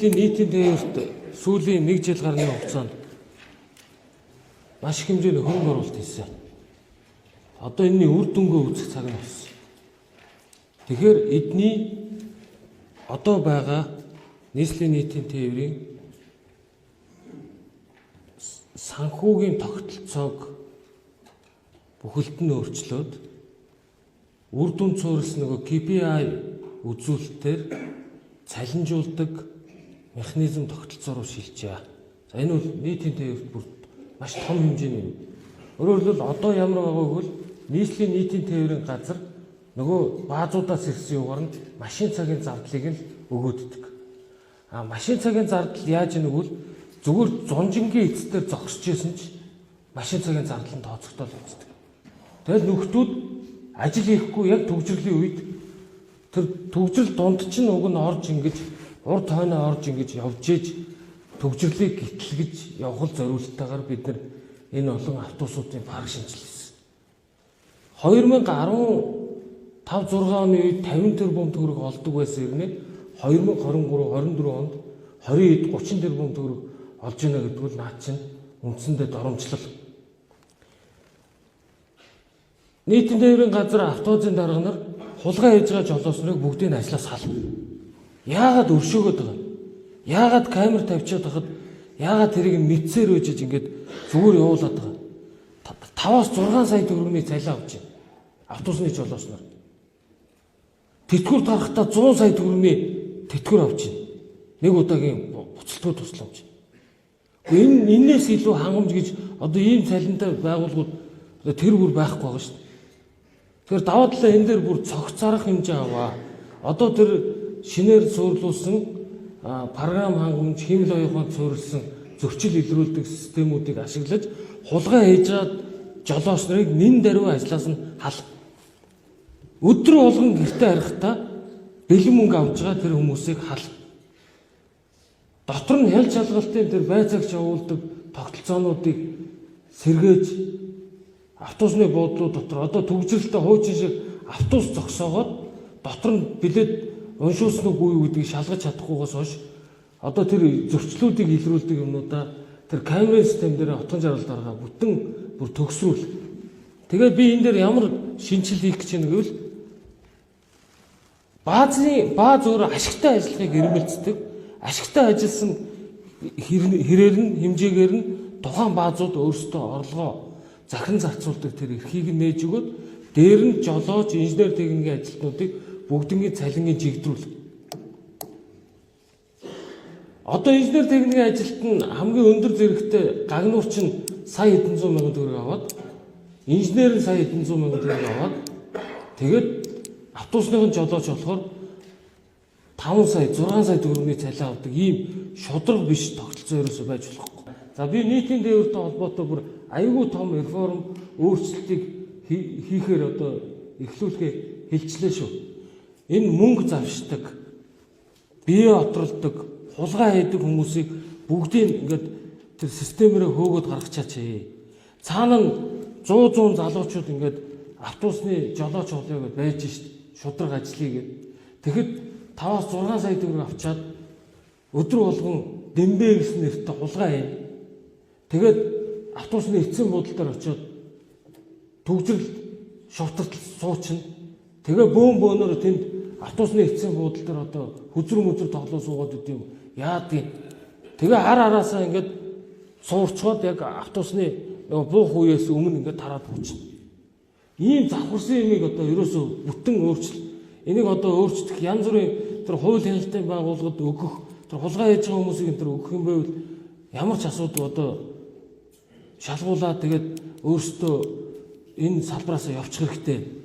Нийслэлийн нийтийн тээвэрт сүүлийн 1 жил гаруй хугацаанд маш их хэмжээний хөрөнгө оруулалт хийсэн. Одоо энэний үр дүнгээ үзэх цаг нь болсон. Тэгэхээр эдний одоо байгаа нийслэлийн нийтийн тээврийн санхүүгийн тогтолцоог бүхэлд нь өөрчлөөд үр дүн суурилсан нөгөө KPI үзүүлэлтээр цалинжуулдаг механизм тогтолцоо руу шилжээ. За, энэ бол нийтийн тээврт бүр маш том хэмжээний юм. Өөрөөр хэлбэл, одоо ямар байгааг бол нийслэлийн нийтийн тээврийн газар нөгөө баазуудаас ирсэн юугаар нь машин цагийн зардлыг нь өгөөддөг. А машин цагийн зардал яаж нэгвэл зүгээр зунжингийн эцдээр зогсож исэн ч машин цагийн зардал нь тооцогдол явцдаг. Тэгэл нөхдүүд ажил хийхгүй яг түгжрэлийн үед тэр түгжрэл дунд чинь уг нь орж ингэж урд хойноо орж ингэж явж ээж түгжрлийг гитлгэж явах зориулттайгаар бид нар энэ олон автобусуудын парк шинжилсэн. 2015 6 оны үед 50 тэрбум төгрөг олдог байсан ирнэ 2023 24 онд 20 хэд 30 тэрбум төгрөг олж ийнэ гэдэг бол наад чинь үндсэндээ доромжлол. Нийтийн тээврийн газар автобусын дарга нар хулгай хийж байгаа жолоос нарыг бүгдийг нь ажлаас хал. Яагаад өршөөгөөд байгаа юм? Яагаад камер тавьчаад байхад яагаад тэрийг мэдсээр үжиж ингээд зүгээр явуулаад байгаа юм? 5-аас 6 сая төгрөгийн цалин авч байна. Автобусны жолоос нар. Тэтгэвэр гаргахдаа 100 сая төгрөгийн тэтгэвэр авч байна. Нэг удаагийн буцалтгүй тусламж. Энэ энээс илүү хангамж гэж одоо ийм цалинтай байгууллагууд одоо тэр бүр байхгүй байгаа шүү дээ. Тэгэхээр даваа талаа энэ дээр бүр цогц зарах хэмжээ аваа. Одоо тэр шинээр суйрлуулсан програм хангамж, хиймэл оюун ухаанд суурилсан зөрчил илрүүлдэг системүүдийг ашиглаж хулгай хийж байгаа жолоос нарыг нэн даруй ажлаас нь хал. Өдөр болгон гэртээ харихтаа бэлэн мөнгө авч байгаа тэр хүмүүсийг хал. Дотор нь хял шалгалтын тэр байцаагч явуулдаг тогтолцоонуудыг сэргээж автобусны буудлууд дотор одоо түгжрэлтэй хуучин шиг автобус зогсоогоод дотор нь билет уншуулсан уугүй юу гэдгийг шалгаж чадахгүйгээс хойш одоо тэр зөрчлүүдийг илрүүлдэг юмнуудаа тэр камерын систем дээр отгон жаргал даргаа бүтэн бүр төгсрүүл. Тэгээд би энэ дээр ямар шинжил хийх гэж байна гэвэл баазын бааз өөрөө ашигтай ажиллахыг эрмэлздэг. Ашигтай ажилласан хэрээр нь хэмжээгээр нь тухайн баазууд өөрсдөө орлогоо захиран зарцуулдаг тэр эрхийг нь нээж өгөөд дээр нь жолооч, инженер техникийн ажилтнуудыг бүгднгийн цалингийн жигдрүүл. Одоо инженер техникийн ажилт нь хамгийн өндөр зэрэгтэй гагнуур чинь сая хэдэн зуун мянган төгрөг аваад, инженер нь сая хэдэн зуун мянган төгрөг аваад, тэгээд автобусныхын жолооч болохоор 5 сая, 6 сая төгрөгийн цалин авдаг ийм шударга биш тогтолцоо ерөөсөө байж болохгүй. За, би нийтийн тээвэртэй холбоотой бүр айгүй том реформ өөрчлөлтийг хийхээр одоо эхлүүлэхээ хэлчлээ шүү. Энэ мөнгө завшдаг, бие отролдог, хулгай хийдэг хүмүүсийг бүгдийг ингээд тэр системээрээ хөөгөөд гаргачаач. Цаана нь 100 100 залуучууд ингээд автобусны жолооч болъё гэдээ байж шít шударга ажлыг гээд. Тэгэхэд 5-аас 6 сая төгрөг авчаад өдөр болгон дэмбэ гэсэн нэртэй хулгай хийн. Тэгээд автобусны эцсийн буудлын дээр очиод түгжрэл шовтортол суучна. Тэгээ бөөн бөөнөр тэнд автобусны эцсийн буудлын дээр одоо хөзөр мөзөр тоглоо суугаад идэв юм. Яадгийг. Тэгээ хар хараасаа ингээд суурчгаад яг автобусны нөгөө буух үеэс өмнө ингээд тараад буучна. Ийм завхарсан юмыг одоо ерөөсөө бүтэн өөрчил. Энийг одоо өөрчлөх янз бүрийн тэр хууль хяналтын байгууллагад өгөх, тэр хулгай хийж байгаа хүмүүсийг энэ тэр өгөх юм байвал ямар ч асуудал одоо шалгуулаад тэгээд өөрсдөө энэ салбараас явчих хэрэгтэй.